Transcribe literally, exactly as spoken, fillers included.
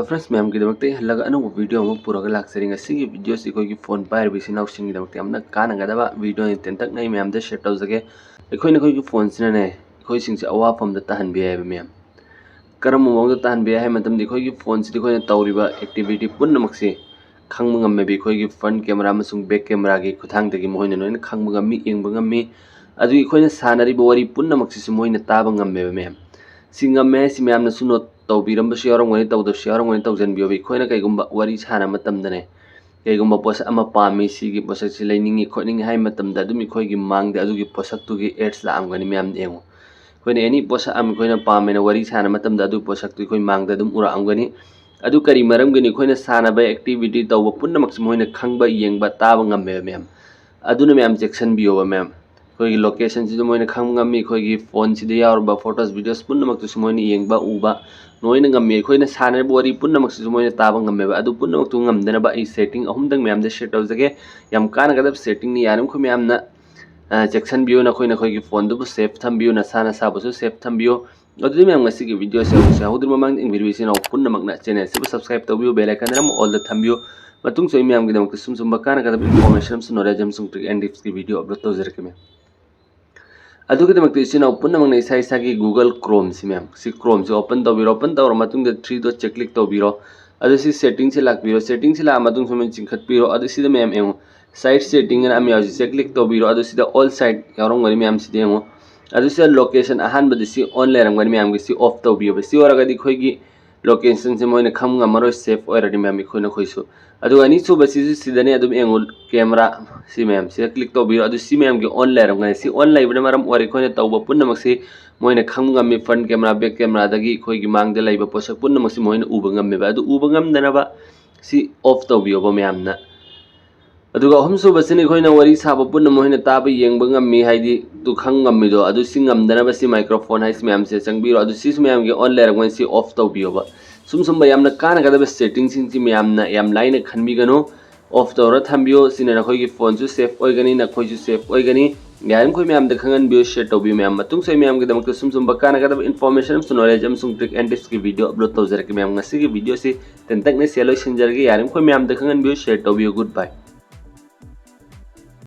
Friends, ꯃꯌꯥꯝꯒꯤꯗꯃꯛꯇ ꯑꯩ ꯍꯜꯂꯒ ꯑꯅꯧꯕ video ꯑꯃ ꯄꯨꯔꯒ ꯂꯥꯛꯆꯔꯤ꯫ ꯉꯁꯤꯒꯤ video ꯁꯤ ꯑꯩꯈꯣꯏꯒꯤ phone ꯄꯥꯏꯔꯤꯕ ꯏꯆꯤꯟ ꯏꯅꯥꯎꯁꯤꯡꯒꯤꯗꯃꯛꯇ ꯌꯥꯝꯅ ꯀꯥꯟꯅꯒꯗꯕ video ꯅꯤ, ꯇꯦꯟꯇꯛꯅ ꯑꯩ ꯃꯌꯥꯝꯗ share ꯇꯧꯖꯒꯦ꯫ ꯑꯩꯈꯣꯏꯅ ꯑꯩꯈꯣꯏꯒꯤ phone ꯁꯤꯅꯅꯦ, ꯑꯩꯈꯣꯏꯁꯤꯡꯁꯦ ꯑꯋꯥꯐꯝꯗ ꯇꯥꯍꯟꯕ ꯌꯥꯏꯑꯕ ꯃꯌꯥꯝ꯫ ꯀꯔꯝꯕ ꯃꯑꯣꯡꯗ ꯇꯥꯍꯟꯕ ꯌꯥꯏ ꯍꯥꯏꯕ ꯃꯇꯝꯗ, ꯑꯩꯈꯣꯏꯒꯤ phone ꯁꯤꯗ ꯑꯩꯈꯣꯏꯅ ꯇꯧꯔꯤꯕ activity ꯄꯨꯝꯅꯃꯛꯁꯤ ꯈꯪꯕ ꯉꯝꯃꯦꯕ꯫ ꯑꯩꯈꯣꯏꯒꯤ front camera ꯑꯃꯁꯨꯡ back camera ꯒꯤ ꯈꯨꯠꯊꯥꯡꯗꯒꯤ ꯃꯈꯣꯏꯅ ꯂꯣꯏꯅ ꯈꯪꯕ ꯉꯝꯃꯤ, ꯌꯦꯡꯕ ꯉꯝꯃꯤ꯫ ꯑꯗꯨꯒꯤ ꯑꯩꯈꯣꯏꯅ ꯁꯥꯟꯅꯔꯤꯕ ꯋꯥꯔꯤ ꯄꯨꯝꯅꯃꯛꯁꯤꯁꯨ ꯃꯣꯏꯅ ꯇꯥꯕ ꯉꯝꯃꯦꯕ ꯃꯌꯥꯝ꯫ ꯁꯤ ꯉꯝꯃꯦ ꯍꯥꯏꯁꯤ ꯃꯌꯥꯝꯅꯁꯨ note ꯇꯧꯕꯤꯔꯝꯕꯁꯨ ꯌꯥꯎꯔꯝꯒꯅꯤ, ꯇꯧꯗꯕꯁꯨ ꯌꯥꯎꯔꯝꯒꯅꯤ, ꯇꯧꯁꯤꯟꯕꯤꯌꯣꯕ꯫ ꯑꯩꯈꯣꯏꯅ ꯀꯩꯒꯨꯝꯕ ꯋꯥꯔꯤ ꯁꯥꯟꯅꯕ ꯃꯇꯝꯗꯅꯦ, ꯀꯩꯒꯨꯝꯕ ꯄꯣꯠꯁꯛ ꯑꯃ ꯄꯥꯝꯃꯤ, ꯁꯤꯒꯤ ꯄꯣꯠꯁꯛꯁꯤ ꯂꯩꯅꯤꯡꯉꯤ ꯈꯣꯠꯅꯤꯡꯉꯤ ꯍꯥꯏꯕ ꯃꯇꯝꯗ, ꯑꯗꯨꯝ ꯑꯩꯈꯣꯏꯒꯤ ꯃꯥꯡꯗ ꯑꯗꯨꯒꯤ ꯄꯣꯠꯁꯛꯇꯨꯒꯤ ads ꯂꯥꯛꯑꯝꯒꯅꯤ ꯃꯌꯥꯝ ꯌꯦꯡꯉꯨ꯫ ꯑꯩꯈꯣꯏꯅ any ꯄꯣꯠꯁꯛ ꯑꯃ ꯑꯩꯈꯣꯏꯅ ꯄꯥꯝꯃꯦꯅ ꯋꯥꯔꯤ ꯁꯥꯟꯅꯕ ꯃꯇꯝꯗ, ꯑꯗꯨ ꯄꯣꯠꯁꯛꯇꯨ ꯑꯩꯈꯣꯏ ꯃꯥꯡꯗ ꯑꯗꯨꯝ ꯎꯔꯛꯑꯝꯒꯅꯤ꯫ ꯑꯗꯨ ꯀꯔꯤ ꯃꯔꯝꯒꯤꯅꯣ? ꯑꯩꯈꯣꯏꯅ ꯁꯥꯟꯅꯕ activity ꯇꯧꯕ ꯄꯨꯝꯅꯃꯛꯁꯤ ꯃꯣꯏꯅ ꯈꯪꯕ, ꯌꯦꯡꯕ, ꯇꯥꯕ ꯉꯝꯃꯦꯕ ꯃꯌꯥꯝ꯫ ꯑꯗꯨꯅ ꯃꯌꯥꯝ ꯆꯦꯛꯁꯤꯟꯕꯤꯌꯣꯕ ꯃꯌꯥꯝ꯫ ꯑꯩꯈꯣꯏꯒꯤ location ꯁꯤꯁꯨ ꯃꯣꯏꯅ ꯈꯪꯕ ꯉꯝꯃꯤ, ꯑꯩꯈꯣꯏꯒꯤ phone ꯁꯤꯗ ꯌꯥꯎꯔꯕ photos, videos ꯄꯨꯝꯅꯃꯛꯇꯨꯁꯨ ꯃꯣꯏꯅ ꯌꯦꯡꯕ, ꯎꯕ ꯂꯣꯏꯅ ꯉꯝꯃꯤ꯫ ꯑꯩꯈꯣꯏꯅ ꯁꯥꯟꯅꯔꯤꯕ ꯋꯥꯔꯤ ꯄꯨꯝꯅꯃꯛꯁꯤꯁꯨ ꯃꯣꯏꯅ ꯇꯥꯕ ꯉꯝꯃꯦꯕ꯫ ꯑꯗꯨ ꯄꯨꯝꯅꯃꯛꯇꯨ ꯉꯝꯗꯅꯕ ꯑꯩ setting ꯑꯍꯨꯝꯗꯪ ꯃꯌꯥꯝꯗ share ꯇꯧꯖꯒꯦ꯫ ꯌꯥꯝ ꯀꯥꯟꯅꯒꯗꯕ setting ꯅꯤ, ꯌꯥꯔꯤꯃꯈꯩ ꯃꯌꯥꯝꯅ ꯑ, ꯆꯦꯛꯁꯤꯟꯕꯤꯌꯨ꯫ ꯅꯈꯣꯏ ꯅꯈꯣꯏꯒꯤ phone ꯗꯨꯕꯨ safe ꯊꯝꯕꯤꯌꯨ, ꯅꯁꯥ ꯅꯁꯥꯕꯨꯁꯨ safe ꯊꯝꯕꯤꯌꯨ꯫ ꯑꯗꯨꯗꯤ ꯃꯌꯥꯝ, ꯉꯁꯤꯒꯤ video ꯁꯦ ꯍꯧꯁꯦ꯫ ꯍꯧꯗ꯭ꯔꯤꯕ ꯃꯃꯥꯡꯗ ꯌꯦꯡꯕꯤꯔꯤꯕ ꯏꯆꯤꯟ ꯏꯅꯥꯎ ꯄꯨꯝꯅꯃꯛꯅ channel ꯑꯁꯤꯕꯨ subscribe ꯇꯧꯕꯤꯌꯨ, bell icon ꯑꯃ all ꯗ ꯊꯝꯕꯤꯌꯨ꯫ ꯃꯇꯨꯡꯁꯨ ꯑꯩ ꯃꯌꯥꯝꯒꯤꯗꯃꯛꯇ ꯁꯨꯝ ꯁꯨꯝꯕ ꯀꯥꯟꯅꯒꯗꯕ information ꯑꯃꯁꯨꯡ knowledge ꯑꯃꯁꯨꯡ trick and tips ꯀꯤ video upload ꯇꯧꯖꯔꯛꯀꯦ ꯃꯌꯥꯝ꯫ ꯑꯗꯨꯒꯤꯗꯃꯛꯇ ꯏꯆꯤꯟ ꯏꯅꯥꯎ ꯄꯨꯝꯅꯃꯛꯅ ꯏꯁꯥ ꯏꯁꯥꯒꯤ Google Chrome ꯁꯤ ꯃꯌꯥꯝ, ꯁꯤ Chrome ꯁꯤ open ꯇꯧꯕꯤꯔꯣ꯫ Open ꯇꯧꯔ ꯃꯇꯨꯡꯗ three dot ꯁꯦ click ꯇꯧꯕꯤꯔꯣ꯫ ꯑꯗꯨ ꯁꯤ setting ꯁꯤ ꯂꯥꯛꯄꯤꯔꯣ꯫ Setting ꯁꯤ ꯂꯥꯛꯑ ꯃꯇꯨꯡ ꯁꯨꯃꯥꯏꯅ ꯆꯤꯡꯈꯠꯄꯤꯔꯣ꯫ ꯑꯗꯨ ꯁꯤꯗ ꯃꯌꯥꯝ ꯌꯦꯡꯉꯨ, site setting ꯑꯅ ꯑꯃ ꯌꯥꯎꯔꯤ, ꯁꯤ click ꯇꯧꯕꯤꯔꯣ꯫ ꯑꯗꯨ ꯁꯤꯗ all site ꯌꯥꯎꯔꯝꯒꯅꯤ ꯃꯌꯥꯝ, ꯁꯤꯗ ꯌꯦꯡꯉꯨ꯫ ꯑꯗꯨ ꯁꯤꯗ location ꯑꯍꯥꯟꯕꯗ ꯁꯤ on ꯂꯩꯔꯝꯒꯅꯤ ꯃꯌꯥꯝꯒꯤ, ꯁꯤ off ꯇꯧꯕꯤꯌꯣꯕ꯫ ꯁꯤ ꯑꯣꯏꯔꯒꯗꯤ ꯑꯩꯈꯣꯏꯒꯤ location ꯁꯦ ꯃꯣꯏꯅ ꯈꯪ ꯉꯝꯃꯔꯣꯏ, safe ꯑꯣꯏꯔꯅꯤ ꯃꯌꯥꯝ, ꯑꯩꯈꯣꯏ ꯅꯈꯣꯏꯁꯨ꯫ ꯑꯗꯨꯒ ꯑꯅꯤꯁꯨꯕꯁꯤꯁꯨ ꯁꯤꯗꯅꯦ, ꯑꯗꯨꯝ ꯌꯦꯡꯉꯨ, camera ꯁꯤ ꯃꯌꯥꯝꯁꯤꯗ click ꯇꯧꯕꯤꯔꯣ꯫ ꯑꯗꯨ ꯁꯤ ꯃꯌꯥꯝꯒꯤ on ꯂꯩꯔꯝꯒꯅꯤ꯫ ꯁꯤ on ꯂꯩꯕꯅ ꯃꯔꯝ ꯑꯣꯏꯔ ꯑꯩꯈꯣꯏꯅ ꯇꯧꯕ ꯄꯨꯝꯅꯃꯛꯁꯤ ꯃꯣꯏꯅ ꯈꯪꯕ ꯉꯝꯃꯤ꯫ Front camera, back camera ꯗꯒꯤ ꯑꯩꯈꯣꯏꯒꯤ ꯃꯥꯡꯗ ꯂꯩꯕ ꯄꯣꯠꯁꯛ ꯄꯨꯝꯅꯃꯛꯁꯤ ꯃꯣꯏꯅ ꯎꯕ ꯉꯝꯃꯦꯕ꯫ ꯑꯗꯨ ꯎꯕ ꯉꯝꯗꯅꯕ ꯁꯤ off ꯇꯧꯕꯤꯌꯣꯕ ꯃꯌꯥꯝꯅ꯫ ꯑꯗꯨꯒ ꯑꯍꯨꯝꯁꯨꯕꯁꯤꯅ ꯑꯩꯈꯣꯏꯅ ꯋꯥꯔꯤ ꯁꯥꯕ ꯄꯨꯝꯅꯃꯛ ꯃꯣꯏꯅ ꯇꯥꯕ, ꯌꯦꯡꯕ ꯉꯝꯃꯤ ꯍꯥꯏꯗꯤ ꯇꯨ ꯈꯪ ꯉꯝꯃꯤꯗꯣ, ꯑꯗꯨ ꯁꯤ ꯉꯝꯗꯅꯕ ꯁꯤ microphone ꯍꯥꯏꯁꯤ ꯃꯌꯥꯝꯁꯦ ꯆꯪꯕꯤꯔꯣ꯫ ꯑꯗꯨ ꯁꯤꯁꯨ ꯃꯌꯥꯝꯒꯤ on ꯂꯩꯔꯝꯒꯅꯤ, ꯁꯤ off ꯇꯧꯕꯤꯌꯣꯕ꯫ ꯁꯨꯝ ꯁꯨꯝꯕ ꯌꯥꯝꯅ ꯀꯥꯟꯅꯒꯗꯕ setting ꯁꯤꯡꯁꯤ ꯃꯌꯥꯝꯅ ꯌꯥꯝ ꯂꯥꯏꯅ ꯈꯟꯕꯤꯒꯅꯨ꯫ ꯑꯣꯐ ꯇꯧꯔ ꯊꯝꯕꯤꯌꯣ꯫ ꯁꯤꯅ ꯅꯈꯣꯏꯒꯤ ꯐꯣꯟꯁꯨ ꯁꯦꯐ ꯑꯣꯏꯒꯅꯤ, ꯅꯈꯣꯏꯁꯨ ꯁꯦꯐ ꯑꯣꯏꯒꯅꯤ꯫ ꯌꯥꯔꯤꯃꯈꯣꯏ ꯃꯌꯥꯝꯗ ꯈꯪꯍꯟꯕꯤꯌꯨ, ꯁꯤꯌꯔ ꯇꯧꯕꯤꯌꯨ ꯃꯌꯥꯝ꯫ ꯃꯇꯨꯡꯁꯨ ꯑꯩ ꯃꯌꯥꯝꯒꯤꯗꯃꯛꯇ ꯁꯨꯝ ꯁꯨꯝꯕ ꯀꯥꯟꯅꯒꯗꯕ ꯏꯟꯐꯣꯔꯃꯦꯁꯟ ꯑꯃꯁꯨꯡ ꯅꯣꯂꯦꯖ ꯑꯃꯁꯨꯡ ꯇ꯭ꯔꯤꯛ ꯑꯦꯟ ꯇꯤꯞꯁꯀꯤ ꯚꯤꯗꯤꯑꯣ ꯑꯞꯂꯣꯗ ꯇꯧꯖꯔꯛꯀꯦ ꯃꯌꯥꯝ꯫ ꯉꯁꯤꯒꯤ ꯚꯤꯗꯤꯑꯣꯁꯤ ꯇꯦꯟꯇꯛꯅ ꯁꯤꯗ ꯂꯣꯏꯁꯤꯟꯖꯔꯒꯦ꯫ ꯌꯥꯔꯤꯃꯈꯣꯏ ꯃꯌꯥꯝꯗ ꯈꯪꯍꯟꯕꯤꯌꯨ, ꯁꯤꯌꯔ ꯇꯧꯕꯤꯌꯨ꯫ ꯒꯨꯗ ꯕꯥꯏ꯫